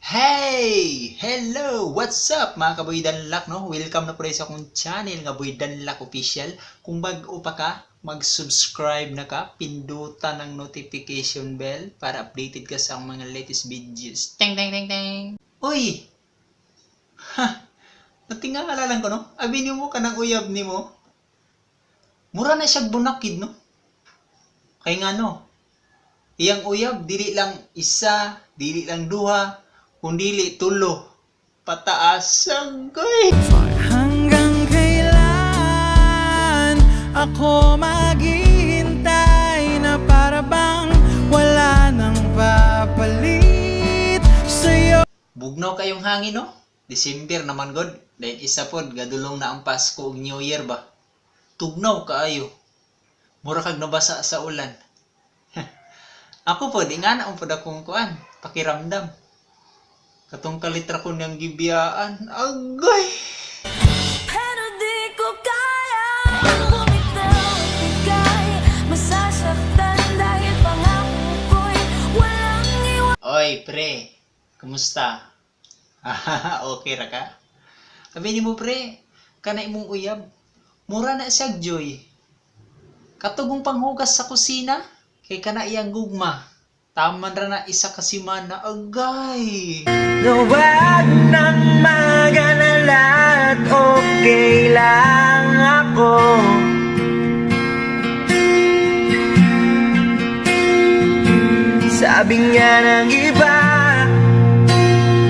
Hey! Hello! What's up, mga kaboy Danlak, no? Welcome na po rin sa akong channel nga Boy Danlak Official. Kung bag-o pa ka, mag-subscribe na ka, pindutan ang notification bell para updated ka sa akong mga latest videos. Teng teng teng teng! Uy! Ha! Natingala lang ko, no? Abi nimo, kanang uyab nimo. Mura na siya bunakid, no? Kay nga no, iyang uyab, dili lang isa, dili lang duha, kundili tulo. Pataas, agoy! Hanggang kailan ako maghihintay na para bang wala nang papalit sa'yo? Bugnaw kayong hangin, no? December naman god. Dahil isa pod, gadulong na ang Pasko ug New Year ba? Tugnaw kaayo. Mura kag nabasa sa ulan. Ako pod, ingana ang pod akong kuan, pakiramdam. Katong kalitra ko niyang gibiyaan. Agoy! Pero di ko kaya bumitaw at ika'y masasaktan dahil pangako ko'y walang iwan. Oy, pre. Kumusta? Okay ra ka? Sabi ni mo, pre, kana imong uyab. Mura na siya joy. Katugong panghugas sa kusina, kay kana iyang gugma. Taman ra na isa ka semana, agay. Na wag nang mag-alala at okay lang ako. Sabi nga ng iba.